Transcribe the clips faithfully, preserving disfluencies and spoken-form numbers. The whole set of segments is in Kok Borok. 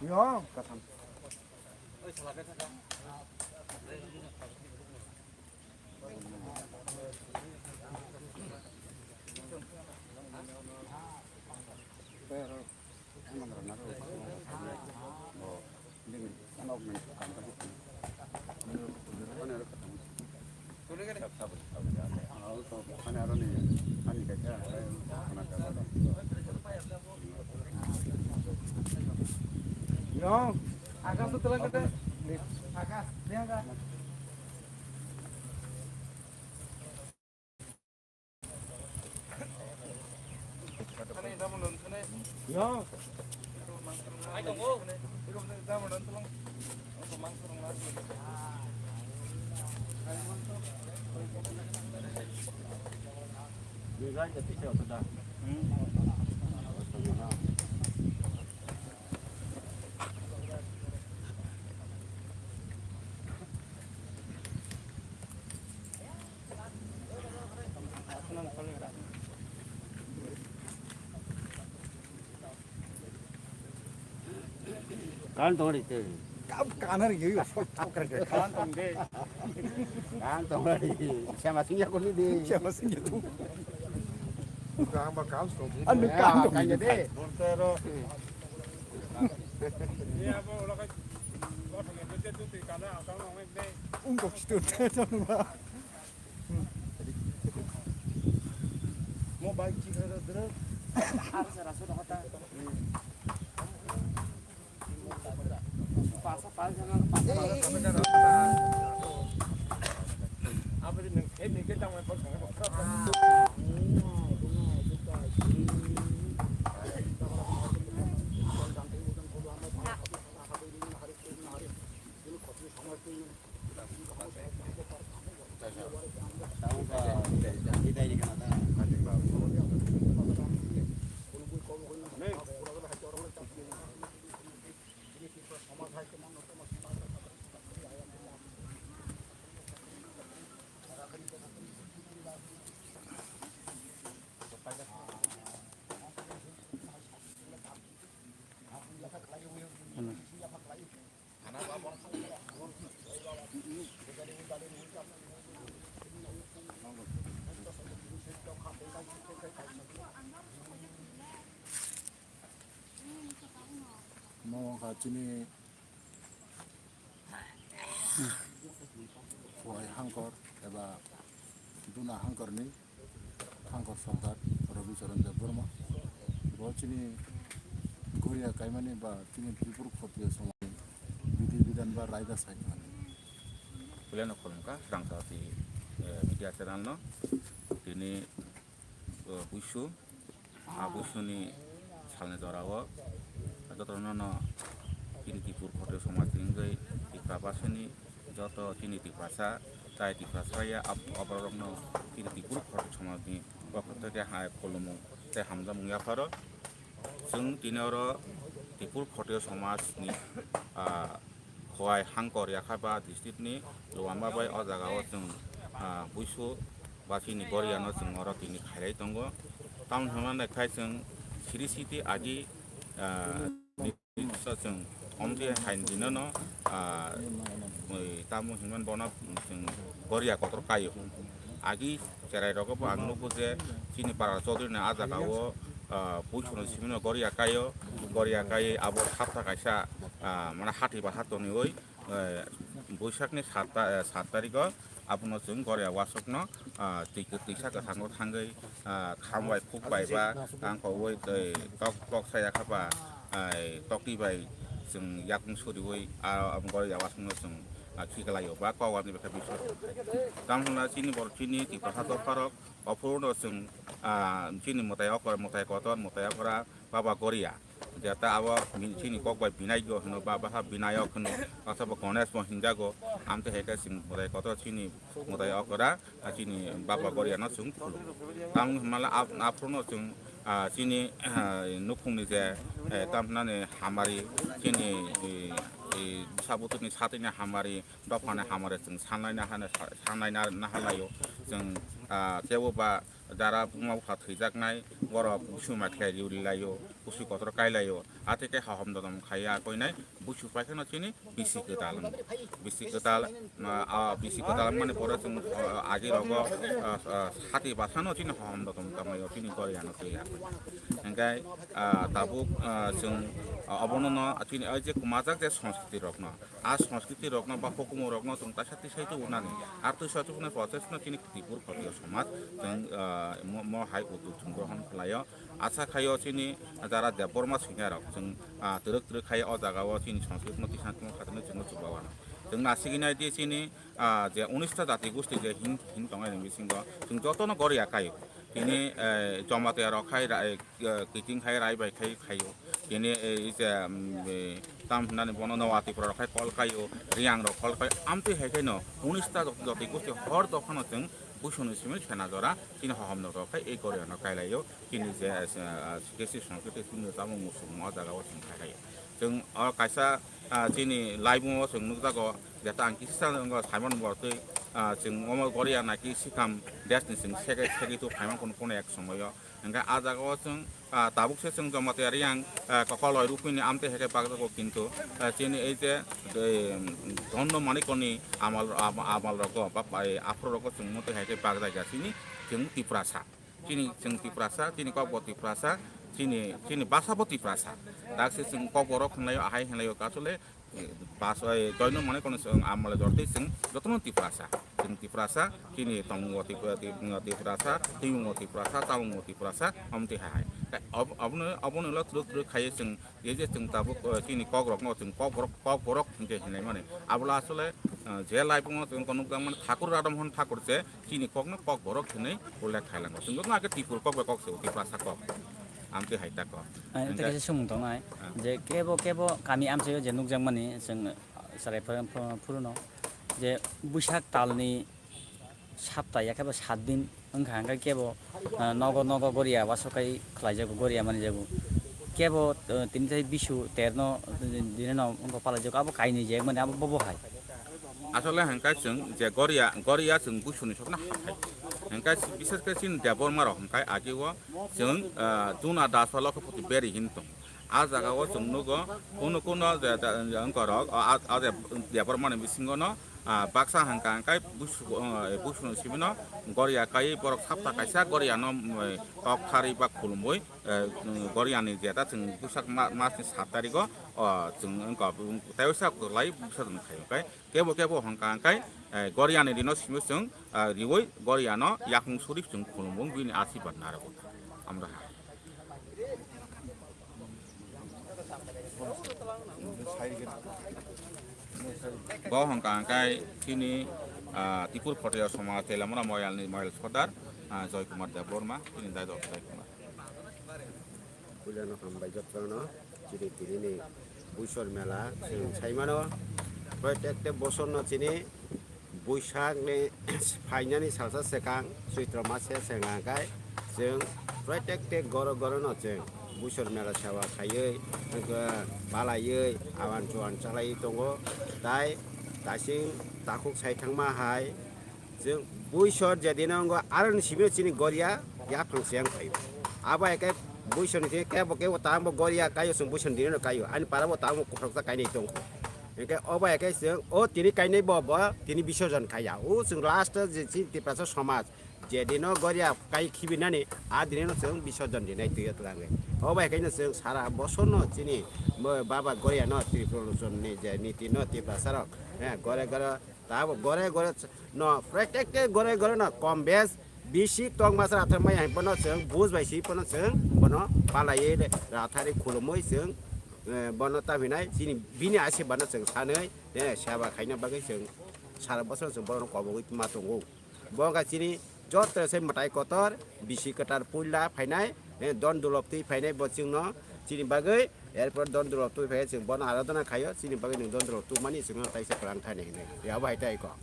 Yo. Yo, akas tu telah kita. Akas, dia akas. Kan tong ri te. Kam kanar ge yo, sol tok kar ge. Kan tong de. Kan tong ri. Sama sing ya ko ni de. Sama sing ya ko. Kam ba kam tong. Anu kam tong kan de. Ungkok situ tong ba. Mo bike chikra dra. Asa raso da hota. Pasa pasa na pasa. Apa ni neng eh ni kita mau pasa. Mo wngkha chini Khowai Hangkor eba Duna Hangkorni Hangkor Sordar Rabi Charan Debbarma. Bo chini Goria kaimani ba chini Tripura Khotiya Somajni bidhi bidhan ba raida saimani. Puilano khulumkha Srangtati, eh, media channel no. Tini, eh, buisu, ah, buisuni salni jorao jotono no chini Tripura Khotiya Somajni wngwi Tiprabasini joto chini Tiprasa, tai Tiprasa ya ab-, aborokno chini Tripura Khotiya Somajni pokho theke hai khulumung tei hamjakmung yapharo. Chwng tini oro Tripura Khotiya Somajni, ah, Khowai Hangkor Yakhaba district ni Luamba bai o jaga o chwng, ah, buisu ba chini Goria no chwng oro tini khailai tongo. Tamoni hwnba khe chwng siri siti agi, ah, So chwng omtwi hai dino no, ah, oi, tamo hinmani bono chwng Goria kotor kaio. Agi cherai rogo bo ang nukgo je chini para Chaudhary ni ah jaga o, ah, puisono simino Goria kaio, Goria kai abo sapta kaisa, ah, mane hati ba hatoni oi, eh, Boisakni sat ta-, eh, sat tarikh o abono chwng Goria wasokno, ah, twi kwtwisa kwthango thangwi, ah, kham bai khuk bai ba tang kogwi tei tok tok saya kha ba, ai, tokti bai chwng yakung suriwi, ah, abo Goria wasokno chwng, ah, khiklai o ba kok ani bwkha bisor. Tamo hwnla chini borok chini Tiprasa dopharok ophuruno chwng, ah, chini mwtai okra, mwtai kotor, mwtai okra, Baba Goria. Jeta abo chini kok bai Binayo hwno, ba baha Binayok hwno, asabo Ganesh bo hinjago, amte hai khe chini mwtai kotor chini mwtai okra, a chini Baba Goria no chwng khulum. Tamo hwnmala ap-, aphuru no chwng, ah, chini, ah, nukhungni je, eh, tamnani hamari, chini, eh, eh, sabutuni satini hamari, dophani hamari chwng sanlaina hana sa-, sanlaina nahalaio. Chwng, ah, tebo ba jara buma bupha thwijaknai, borok busu maikhlai riui laio, busu kotor kai laio, a tei khe hahom dodom khai ya koinai, busu pai kheno chini bisi kwtal wng. Bisi kwtal, ah, ah, bisi kwtal wngmani pore chwng, ah, agi rogo, ah, ah, sati basano chini hahom dodom tonglaio, chini goriano twi ya koi. Hingkhe, ah, tabuk, ah, chwng, ah, obono no chini o je kwmajak je sanskriti rokno, a sanskriti rokno ba hukumu rokno chwng taisa tisai tubunani, ar twi soi tubunai process no chini Tripur Khotiyo somaj chwng, ah, mo, mo hai uddog chwng grohon khlaio. Acha khaio chini jara Debbarma swinya rok chwng, ah, twrwk twrwk khai o jaga o chini sanskriti no tisana tongma khatini chwngno chubawano. Chwng nasigwi nai di chini, ah, je unis ta jati gosti je hin, hin tongnai ni bisingo chwng jotono goriya kaio. Tini, eh, Jamatia rok khai ra-, eh, kiting khai rai bai khai khaio. Tini, eh, ise, mm, eh, tam hinani bono Noa Tripura rok khai kol kaio, Riang rok kol kaio. Amtwi hai khaino unis ta jati gosti hor dophano chwng buisoni simi sena jora chini hohom rok khai ei goriano kailaio. Chini je, eh, kesi sanskriti chini tabuk muchung o jaga o chwng khai khaio. Chwng o kaisa, ah, chini laibung o chwng nukjago, jeta ang kisa wngkha Simon Bortwi, ah, chwng omo goriya naki sikam desni chwng sege segi tu phaimang kono kono ek somoyo. Hingkhe ah jaga o chwng, ah, tabuk se chwng Jamatia Riang, ah, kokol loi rupini amtwi hai khe bakjago, kintu, ah, chini ei je, eh, Dhonno Manikoni amal, am-, amal rogo ba, ba, eh, aphuru rogo chwng motwi hai khe bakjak ya chini chwng Tiprasa. Chini chwng Tiprasa, chini kokbo Tiprasa, chini, chini basabo Tiprasa. Dakse chwng kokborok hinlaio, ahai hinlaio, kasole, eh, bas, eh, joino mane kono chwng amole jortwi chwng jotono Tiprasa. Chwng Tiprasa, chini tongmungo Tip-, Tip-, Tiprasa, twimungo Tiprasa, chamungo Tiprasa, omtwi hai hai. Tei ob-, obono, obono ulo twrwk twrwk khaiwi chwng je je chwng tabuk, eh, chini kokrokno chwng kokborok, kokborok hinkhe hinlaimani. Abola asole, eh, je laipungo chwng konukjakmani Thakur Radha Mohan Thakur se chini kokno kokborok hinwi ullekh khailango. Chwng jotono age Tipur kok bai kok se, Tiprasa kok. Amtwi hai ta kok. Ai, tei kaisa swngmung tongnai, ah, je kebo kebo kami amchaio je nukjakmani chwng, ah, chwrai phuru-, phuru-, phuruno je Buisak talni sapta ya khe bo saat din wngkha, hingkhe kebo, ah, nogo nogo goriya wasokai khlaijago, goriya manjago. Kebo, ah, tini tai bisu terno, ah, dinino wngkha palaijago, abo kainwi je mani abo bobo hai. Asole hingkhe chwng je goriya, goriya chwng buisuni sokno hai. Hingkhe bises khe chini Debbarma rok hingkhe agi o chwng, ah, Juna Das ba Lokhopoti beri hin tong. A jaga o chwng nugo, kuno kuno je, je, je wngkorok, o, a, a je Debbarma ni bisingo no, ah, baksa hangka hangkai busu, ah, busu ni simi no goriya kai borok sapta kaisa goriya no, mm, kok thari ba khulumui, eh, mm, goriya ni jeta chwng Buisak ma-, mas ni saat tarik o, o, chwng wngkha, tei usa kwlai busa chwng khai kai. Kebo kebo hangka hangkai, eh, goriya ni rino simi chwng, ah, riui goriya no yakung suri chwng khulumung bini asirwad narwgo. Amra ha. Bo hwnkha hwnkhe chini, ah, Tipur Khotiya Somaj Teliamura Moyalni Moyal Sordar, ah, Joy Kumar Debbarma, chini Daidok Joy Kumar. Puilano hambai jotono, chini tinini Buisor mela chwng saimano, protekte bosorno chini Buisakni phainani salsa swkang, Choitro mas se swkang khe chwng proitekte goro gorono chwng Buisor mela sewa khaiwi, wngkha palaiwi, awan chuan chalaiwi tongo. Tai tasing takhuk sai thangma hai chwng Buisor jedino wngkha aroni simi chini goriya yaphang cheng phaio. Abo hai khe Buisorni thik kebo kebo tamo goriya kaio chwng Buisorni dinino kaio. Ani parabo tamo kokroksa kainwi tongkho. Hingkhe obo hai khe chwng o tini kainai bo, bo tini bisorjon khaiya. O chwng last je chini Tiprasa somaj jedino goriya kai khibinani a dinino chwng bisorjon dinai twiyo twlangwi. Obo hai khe chwng sara bosorno chini mo baba goriyano Tripura lochonni je nitino Tiprasarok, eh, gore gore tabo gore gore no proitekte gore gore no kom bes bisi tong masa rathar maya hai bono chwng buj bai si bono chwng bono palaiwi rathari khulumui chwng, eh, bono tamhinai chini bini asirwad no chwng sanwi, eh, seba khaina bagwi chwng sara bosor chwng bono kobogwi ma tongo. Bo wngkha chini joto se mwtai kotor, bisi kwtal puila phainai, eh, don dulop twi phainai bo chwngno chini bagwi, erpor don dulop twi phai chwng bono aradhana khaio, chini bagwi nwng don dulop twi mani chwngno taisa kwrang thani hinwi. Yabo hai tai kok.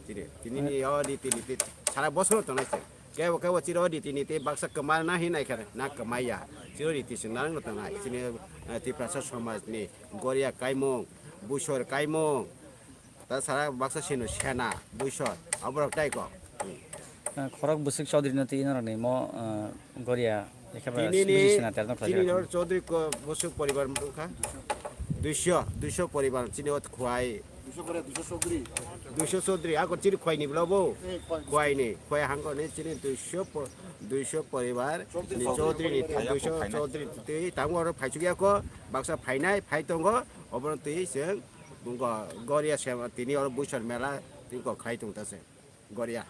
Chini, tini ni yo riti niti sara bosor tongnai se. Kebo kebo chiro riti niti baksa kwma na hinai khe na kwmaiya. Chiro riti chwng narwkno tongnai. Chini, eh, Tiprasa somajni goriya kaimung, buisor kaimung, ta sara baksa sino sena, buisor, aborok tai kok. Hmm. Khorok bwswk Chaudhary no twi norok ni mo, ah, Goria, ekhe ba Tini ni buji sina ter no khlai chini jaga. Nor Chaudhary ko bwswk poribar wngkha. Duiso, duiso poribar chini o khwai. Duiso Chaudhary, ako chini khwai ni bwla bo? Eh, khwai. Khwai ni, khwai hangko ni chini duiso po-, duiso poribar ni Chaudhary ni, duiso Chaudhary twi tango oro phaichuk ya ko, baksa phainai, phai tongo, obono twi chwng Goria sema tini oro buisor mela tini kok khlai tong ta se. Goria.